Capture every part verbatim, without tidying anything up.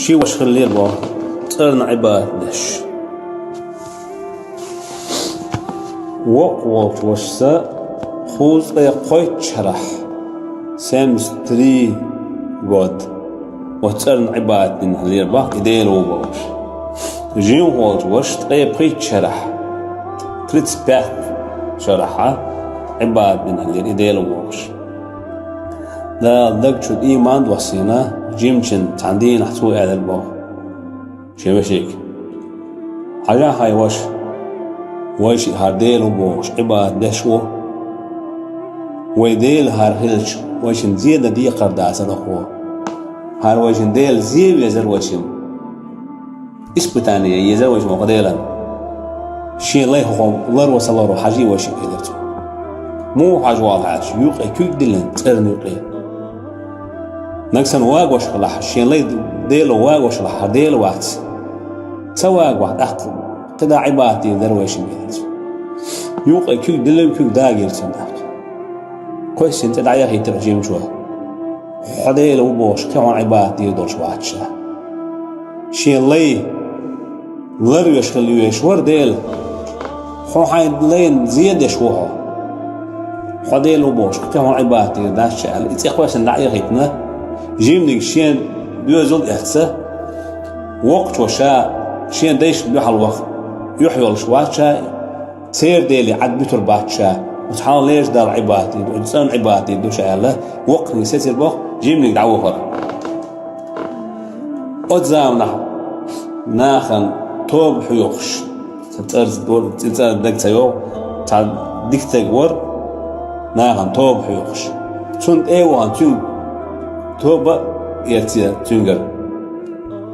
Ши ваша хиллера боху, цӀарна Ӏибадат деш. Воккха волчу вашас кхузткъе кхойтта шарахь, семьдесят три год, оцу цӀарна Ӏибадат дина хиллера боху, и Дела ву бохуш. Жимахволчу вашас ткъе пхийтта шарахь, тридцать пять шарахь, Ӏибадат дина хиллера и Дела ву бохуш. Дала даг чу иман доссийна, жимачун цхьана дийнахь цо аьлла боху шен вешига: «Хьажахь, хьайн ваша, вайшиъ хӀара Дела ву бохуш Ӏибадат деш ву. Вай Дела хӀара хилча, вайшинна зен дан декхар дацара хӀокхо. ХӀара вайшинна Дела зен везара вайшимма. Испытание езара вайшимма хӀокху Делан. Шен лай хӀокхо ларво ца ларво хьажий вайшиъ», — элира цо. Муха хьажа валахь аьлча, юккъе куьг диллина, цӀарна юккъе. Нагахь санна вагош хилахь, шен лай Дела вагош хилахь, хӀара Дела вац. Ца вагахь, тӀаккха кхидӀа Ӏибадат дийр дара вайшимма, элира цо. Юккъе куьг диллина, куьг дагийра цунна тӀаккха. Кхоьссина цӀе дӀаяхийтира жимачо. Хьо Дела ву бохуш, кхин хьуна Ӏибадат дийр долуш вац ша. Шен лай ларвеш хила везаш вара Дела. Хьо хьайн лайна зен деш ву хьо. Хьо Дела ву бохуш, кхин хьуна Ӏибадат дийр дац ша аьлла, и цӀе кхоьссина дӀа а яхийтина, жиманиг шен доьзал а эцна, воккхачо ша шен дайшна дуьхьал ваха юьхь йолуш вац ша, церан Деле Ӏад буьтур бац ша, оцу хьалха лерчу Далла Ӏибадат дийр ду, оцу цӀарна Ӏибадат дийр ду ша аьлла, воккханиг сецира боху, жиманиг дӀавахара. Оцу заманахь нахана тоба хьоьхуш, цӀарца дор-, цӀе цӀарна дага ца йогӀу, цхьа дика стаг вара, нахана тоба хьоьхуш. Цунна тӀе а вахана, цуьнга тоба а эцна цуьнгара.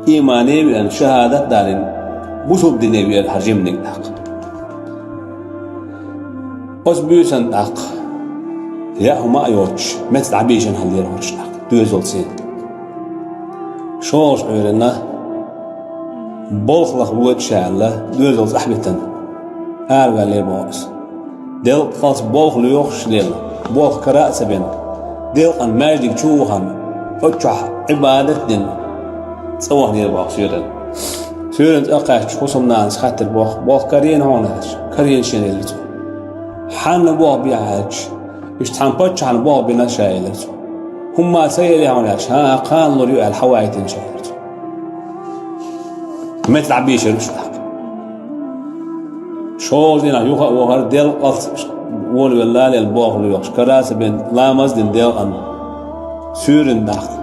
Иймане а веана, шахӀадат а далийна, бусалба дине веара хӀара жиманиг тӀаккха. Оцу буьйсанна тӀаккха, яа хӀума а йоцуш, меца дӀабийшина хиллера хӀорш тӀаккха, доьзалций. ШолгӀачу Ӏуьйранна, болх лаха воьду ша аьлла, доьзалца ахь битина, араваьллера боху иза. Делкъалц болх лоьхуш лелла, болх кара а ца бина, делкъан маьждиг чу а вахана, оцу чохь Ӏибадат а дина, цӀа ваханера боху суьйранна. Суьйранна цӀа кхаьчча, хӀусамнанас хаьттира боху: «Болх карийна хьуна?» — аьлча. «Карийна шена», — элира цо. «Хьанна болх бехьа?» — аьлча, иштта цхьана паччахьна болх бина ша, элира цо. «ХӀумма ца елла хьуна?» — аьлча, «ХӀан-хӀа, кхана лур ю», — аьлла, хьаваийтина ша, элира цо. Мета дӀабийшира уьш тӀаккха. ШолгӀачу дийнахь юха а вахара, делкъалц волавелла лелла болх лоьхуш, кара а ца бина, ламаз а дина делкъан, суьйранна тӀаккха.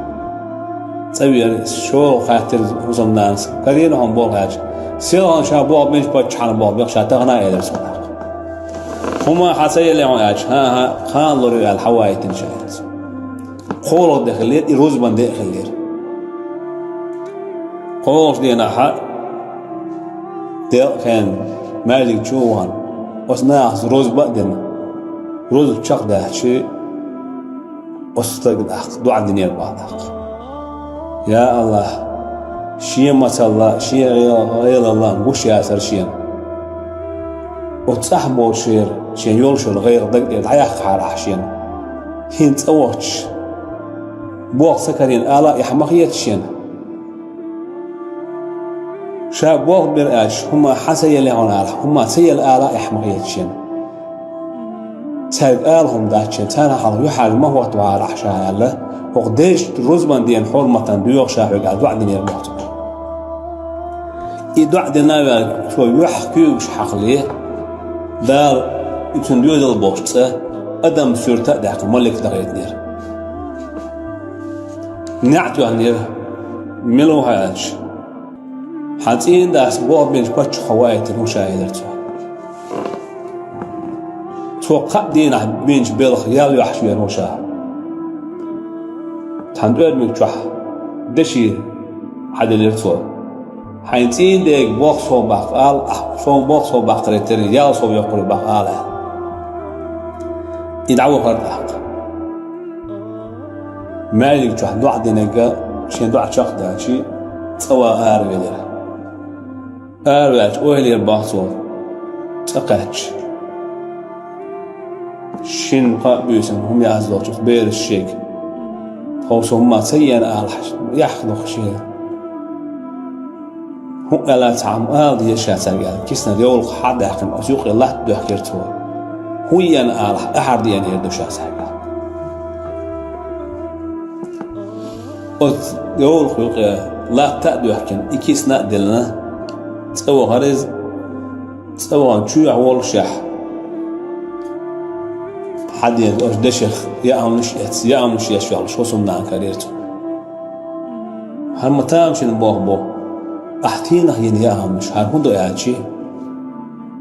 ЦӀа веара, шолгӀа хаьттира хӀусамнанас: «Карийна хьуна болх?» — аьлча, «Селхана ша болх бинчу паччахьна болх бех ша тахана», — элира цо тӀаккха. «ХӀумма хьан ца елла хьуна?» — аьлча, «ХӀан-хӀа, кхана лур ю», — аьлла, хьаваийтина ша, элира цо. КхоалгӀа де хиллера, и рузбан де а хиллера. КхоалгӀачу дийнахь делкъа хенна маьждиг чу а вахана, оцу нахаца рузба а дина, рузба чекхдаьлча, оцу стага тӀаккха доӀа динера боху тӀаккха: «Я АллахӀ, шен мацалла, шен гӀелалла гуш яцара шена. Оцу цӀахь болчеран, шен йолчеран гӀайгӀа даг тӀера дӀаяьккхахьара ахь шена. ХӀинца цӀа воцуш, болх ца карийна ала а эхь ма хета шена. Ша болх бира аьлча, хӀумма хьан ца елла хьуна ала, хӀумма ца елла ала а эхь ма хета шена. Цаьрга ала хӀума дац шена, царна хьалха юьхьӀаьржа ма хӀоттавахьара ахь ша», — аьлла, хӀокху дезачу рузбан ден хьурматана доьху ша хьоьга аьлла, доӀа динера боху цо. И доӀа дина а ваьлла, цо юьхь куьйгаш хьакхале, Дала и цуьнан доьзал болчу цӀа адам суьрта а даьккхина, малик дахийтинера. НеӀ тоьхнера, мила ву хьо аьлча, хьан цӀийнан дас болх бинчу паччахьо ваийтина ву ша, элира цо. Цо кхаа дийнахь бинчу белхан ял йохьуш вер ву ша. Цхьана тӀоьрмиг чохь деши хьаделира цо. Хьайн цӀийнан дега болх сов баккха ала, ахь сов болх сов баккхаре терра, ял сов йоккхуре баккха ала аьлла. И дӀавахара тӀаккха. Маьждиг чохь доӀа динарг шен доӀа чекхдаьлча, цӀа ван аравелира. Араваьлча, ойла йира боху цо, цӀа кхаьчча. Шина-кхаа буьйсанна хӀума яздолчу бераш шега: «Тхо со хӀумма ца еана алахь, яхь доху шена». ХӀун аьлла цхьа хӀума ала деза ша цаьрга аьлла, киснара йовлакх хьа а даьккхина, оцу юкъе латта доьхкира цо. ХӀун ена алахь, ахьар деана эр ду ша цаьрга. Оцу йовлакх юкъе латта а доьхкина, и кисна а диллина, цӀа вахара иза, цӀа вахана чоьхьа воллушехь, хьадена оцу дешех яамнаш эц, яамнаш еш йолуш хӀусамнана карийра цунна. ХӀара ма тамашийна болх бу. Ахь тийнах йина яамнаш, хӀара хӀун ду аьлчи?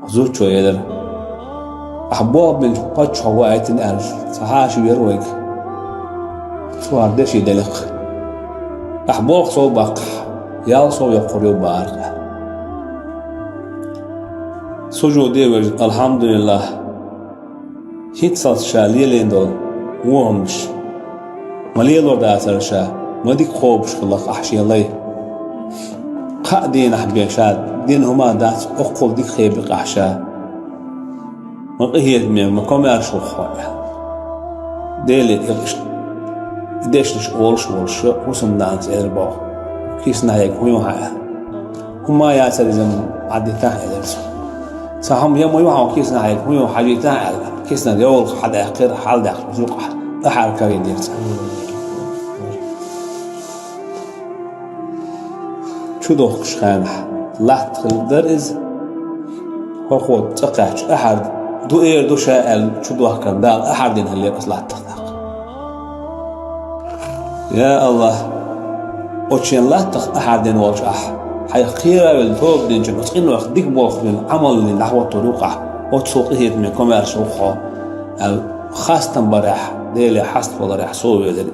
Зудчо элира: «Ахь болх бинчу паччахьо ваийтина аьлла, ца хьаша вера вайга. Цо хӀара деши делира. Ахь болх сов баккхахь, ял сов йоккхур ю бахара». Сужуде вежа: «АлхьамдулиллахӀ». ХӀинццалц ша лелийна долу вон хӀуманаш ма лелор дацара ша, ма дика кхобуш хилла ахь шен лай. Кхаа дийнахь бен ша дина хӀума дац, оккхул дика кхебира ахь ша. Ма къинхетаме, ма комаьрша ву хьо аьлла. Деле и дешнаш олуш волуш хӀусамнанас элира боху: «Киснахьега хӀун ю хьан?» аьлла. «ХӀума яцара иза, Ӏадитахь», — элира цо. «Ца хьо ма ю хьо киснахьега, хӀун ю хьажийтахь», — аьлла. Киснара йовлакх хьадаьккхира, хьалдаьккхира юкъахь, ахьар карийдира цо. Чу дохкуш хенахь латта хилла дара иза. ХӀокхо цӀа кхаьчча, ахьар ду эр ду ша аьлла, чу дохкарна Дала ахьар дина хиллера оцу латтах тӀаккха. Я АллахӀ, оцу шен латтах ахьар дина волчу ахь, хьайх кхера а велла, тоба динчун, оцу къинойх дика болх бина, Ӏамал дина дӀахӀоттор юкъахь, оццул къинхетаме, комаьрша ву хьо, аьлла, хастам барехь, Деле хьаставаларехь, сов велира.